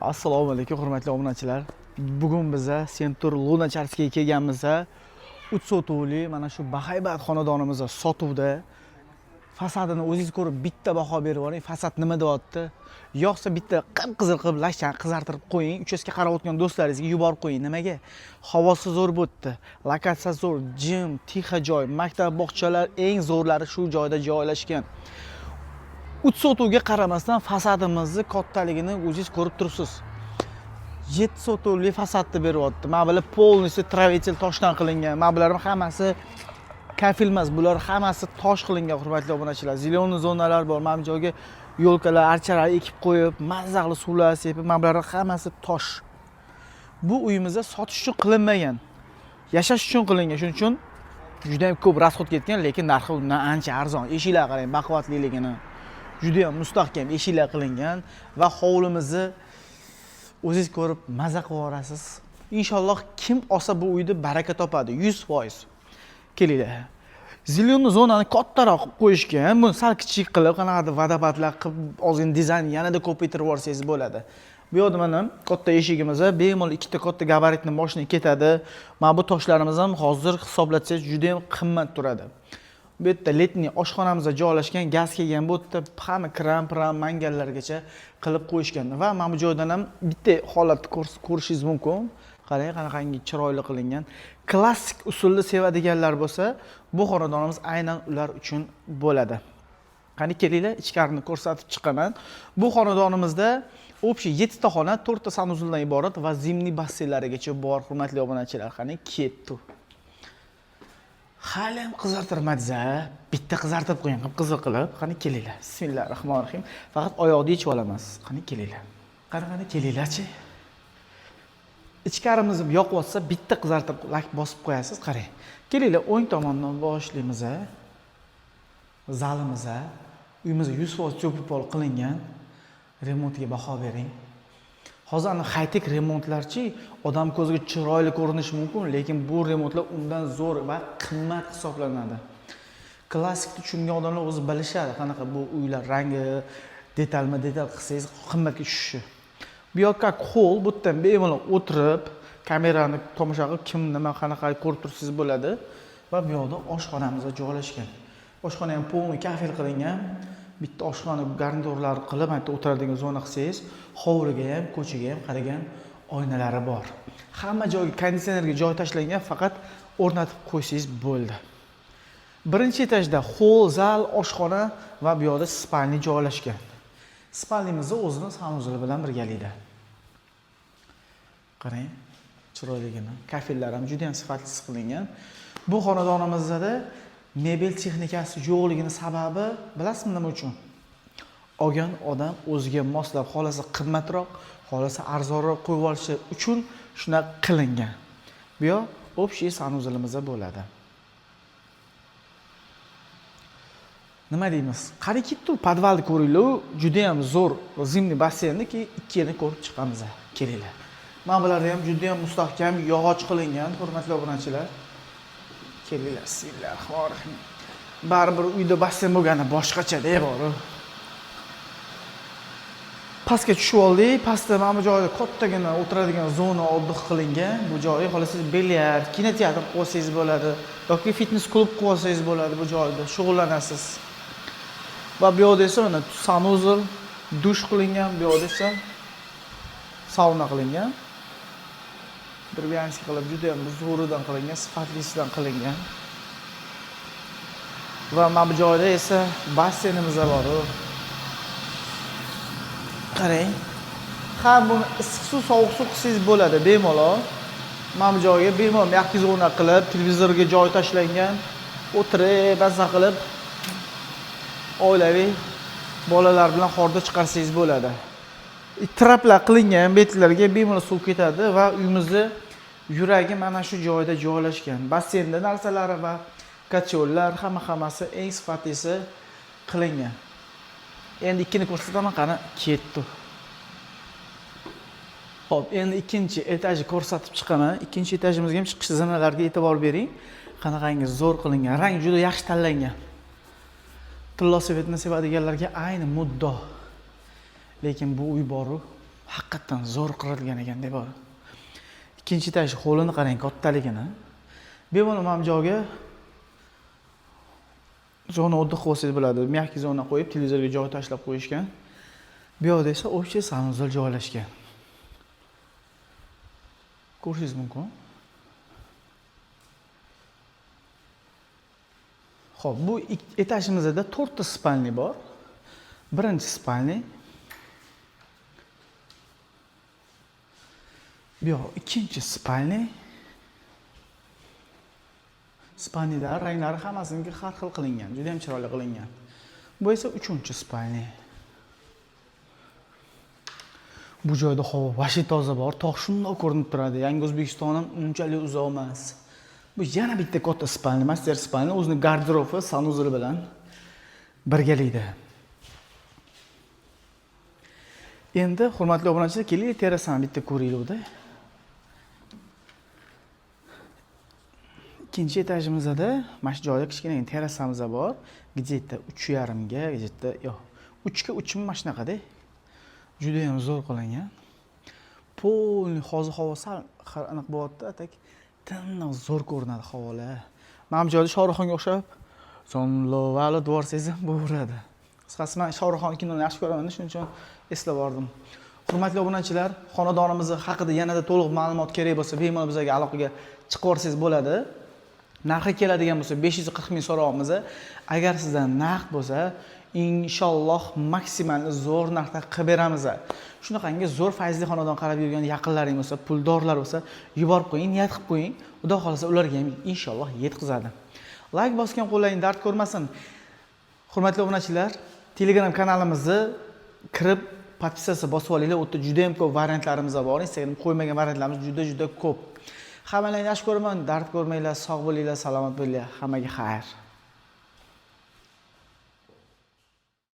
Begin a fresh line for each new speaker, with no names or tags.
Assalomu alaykum, hurmatli obunachilar. Bugun biza Sentur Lunacharskiyga kelganmiz. 3 sotuvli mana shu bahaybat xonadonimiz sotuvda. Fasadini o'zingiz ko'rib bitta baho berib yuboring. Fasad nima deyapti? Yoqsa bitta qip-qizil qilib lashchani qizartirib qo'ying. Uchastga qarayotgan do'stlaringizga yuborib qo'ying. Nimaga? Havosi zo'r bo'pti. Lokatsiya zo'r, jim, тихо joy. Maktab, bog'chalar eng zo'rlari shu joyda joylashgan. 3 sotuvga qaramasdan fasadimizni kattaligini o'zingiz ko'rib turibsiz. 7 sotuvli fasadni beryapti. Mana bular полностью травертин toshdan qilingan. Mana bularning hammasi kafel emas, bular hammasi tosh qilingan, hurmatli obunachilar. Зелёный zonalar bor. Mana bu joyga ёлка lar, archalar ekib qo'yib, mazza qilib suvlar sepib, mana bularning hammasi tosh. Bu uyimizda sotish uchun qilinmagan. Yashash uchun qilingan. Shuning uchun juda ham ko'p расход ketgan, lekin narxi undan ancha arzon. Eshiklar qarang, baquvvatliligini. Juda ham mustahkam eshiklar qilingan va hovlimizni o'zingiz ko'rib maza qilib yuborasiz. Inshaalloh kim olsa bu uyni baraka topadi 100%. Kelinglar. Зелёный zonani kattaroq qilib qo'yishgan, buni sal kichik qilib, qanaqadir водопад lar qilib, ozgina dizayn yanada ko'paytirib yuborsangiz bo'ladi. Bu yoqda mana katta eshigimiz, bemalol ikkita katta габарит li mashina ketadi. Mana bu toshlarimiz ham hozir hisoblatsangiz juda ham qimmat turadi. Bu yerda летний oshxonamiz joylashgan, gaz kelgan, bu yerda hamma kran, pran, mangallargacha qilib qo'yishgan va mana bu joydan ham bitta holatni ko'rishingiz mumkin. Qarang, qanaqangi chiroyli qilingan. Klassik usulni sevadiganlar bo'lsa, bu xonadonimiz aynan ular uchun bo'ladi. Qani kelinglar, ichkarini ko'rsatib chiqaman. Bu xonadonimizda общий 7 ta xona, 4 ta санузел dan iborat va зимний basseynlarigacha bor, hurmatli obunachilar. Qani ketdi. Hali ham qizartirmadingiz a? Bitta qizartirib qo'ying, qip-qizil qilib. Qani kelinglar. Bismillahir rohmanir rohim. Faqat oyoqni yechib olaman. Qani kelinglar. Qani, qani kelinglarchi. Ichkarimizni yoqyotsa, bitta qizartirib layk bosib qo'yasiz, qarang. Kelinglar, o'ng tomondan boshlaymiz a. Zalimiz a. Uyimiz 100% тёплый пол qilingan. Remontga baho bering. Hozir ana high-tech remontlarchi odam ko'ziga chiroyli ko'rinishi mumkin, lekin bu remontlar undan zo'r va qimmat hisoblanadi. Klassikni tushungan odamlar o'zi bilishadi, qanaqa bu uylar rangi, detalma detal qilsangiz qimmatga tushishi. Bu yoqqa холл, bu yerdan bemalol o'tirib, kamerani tomosha qilib, kim nima qanaqa ko'rib tursangiz bo'ladi. Va bu yoqda oshxonamiz joylashgan. Oshxona ham полный kafel qilingan. Bitta oshxona garniturlar qilib, mana yerda o'tiradigan zona qilsangiz, hovliga ham, ko'chaga ham qaragan oynalari bor. Hamma joyga konditsionerga joy tashlangan, faqat o'rnatib qo'ysangiz bo'ldi. Birinchi etajda холл, zal, oshxona va bu yoqda спальня joylashgan. Спальня mizni o'zini санузел i bilan birgalikda. Qarang, chiroyligini. Kafellar ham juda ham sifatlisi qilingan. Bu xonadonimizda mebel texnikasi yo'qligini sababi bilasizmi nima uchun? Olgan odam o'ziga moslab, xohlasa qimmatroq, xohlasa arzonroq qo'yib olishi uchun shunaqa qilingan. Bu yoq общий санузел imiz bo'ladi. Nima deymiz? Qani ketdi, podvalni ko'ringlar, juda ham zo'r зимний basseynni keyin ikki yerini ko'rib chiqamiz. Kelinglar. Mana bularda ham juda ham mustahkam yog'och qilingan, hurmatli obunachilar. Kelinglar, bismillahirrohmanirrohim. Baribir uyda basseyn bo'lgani boshqacha-da bor. Pastga tushib oldik. Pastda mana bu joyda kattagina o'tiradigan zona отдых qilingan. Bu joyi xohlasangiz bilyard, kinoteatr qilib olsangiz bo'ladi yoki fitness klub qilib olsangiz bo'ladi, bu joyda shug'ullanasiz. Va bu yoqda esa mana санузел, dush qilingan, bu yoqda esa sauna qilingan. Деревянский qilib juda ham zo'ridan qilingan, sifatlisidan qilingan. Va mana bu joyda esa basseynimiz bor. Qarang. Ha, buni issiq suv, sovuq suv qilsangiz bo'ladi bemalol. Mana bu joyga bemalol мягкий zona qilib, televizorga joy tashlangan, o'tirib, mazza qilib oilaviy bolalar bilan hordiq chiqarsangiz bo'ladi. Traplar qilingan, betlarga bemalol suv ketadi va uyimizni yuragi mana shu joyda joylashgan. Basseynda narsalari va котёл lar hamma hammasi eng sifatlisi qilingan. Endi ikkini ko'rsataman, qani ketdi. Xo'p, endi ikkinchi etajni ko'rsatib chiqaman. Ikkinchi etajimizga ham chiqish zinalarga e'tibor bering. Qanaqangi zo'r qilingan, rang juda yaxshi tanlangan. Tillo цвет ni sevadiganlarga ayni muddao. Lekin bu uy boru. Haqiqatdan zo'r qirilgan ekan deb. Ikkinchi etaj hovlini qarang kattaligini. Bemalol mana bu joyga zona отдых qilsangiz bo'ladi. Мягкий zona qo'yib, televizorga joy tashlab qo'yishgan. Bu yoqda esa общий санузел joylashgan. Ko'rishingiz mumkin. Xo'p, bu etajimizda 4 ta spalni bor. Birinchi spalni. Bu yoq ikkinchi spalni. Spalnilar ranglari hammasiniki har xil qilingan, juda ham chiroyli qilingan. Bu esa uchinchi spalni. Bu joyda havo vashi toza bor, tog' shundoq ko'rinib turadi. Yangi O'zbekiston ham unchalik uzoq emas. Bu yana bitta katta spalni, master spalni, o'zining garderobi, sanuzeli bilan birgalikda. Endi hurmatli obunachilar, keling terrasani bitta ko'raylik-da. Ikkinchi etajimizda mana shu joyda kichkina terrasamiz bor. Gejetta 3.5 ga, gejetta yo'q, 3 ga 3 mana shunaqada. Juda ham zo'r qilingan. Polni hozir havo sal aniq bo'lyapti, atak tiniq zo'r ko'rinadi havolar. Mana bu joyda Shohruxxonga o'xshab sonlovali dvorsangiz ham bo'laveradi. Qisqasi men Shohruxxon kinoni yaxshi ko'raman, shuning uchun eslab bordim. Hurmatli obunachilar, xonadonimiz haqida yanada to'liq ma'lumot kerak bo'lsa, bemalol bizga aloqaga chiqib olsangiz bo'ladi. Narxi keladigan bo'lsa 540 ming so'rayapmiz. Agar sizda naqd bo'lsa, inshaalloh maksimal zo'r narxda qilib beramiz. Shunaqangi zo'r fayzli xonadon qarab yurgan yaqinlaring bo'lsa, puldorlar bo'lsa, yuborib qo'ying, niyat qilib qo'ying. Xudo xolasa ularga ham inshaalloh yetkazadi. Like bosgan qo'llaring dard ko'rmasin. Hurmatli obunachilar, Telegram kanalimizni kirib podpisatsiya bosib olinglar. U yerda juda ham ko'p variantlarimiz bor. Instagram qo'ymagan variantlarimiz juda-juda ko'p. Hammalaringni yaxshi ko'raman, dard ko'rmanglar, sog' bo'linglar, salomat bo'linglar. Hammaga xayr.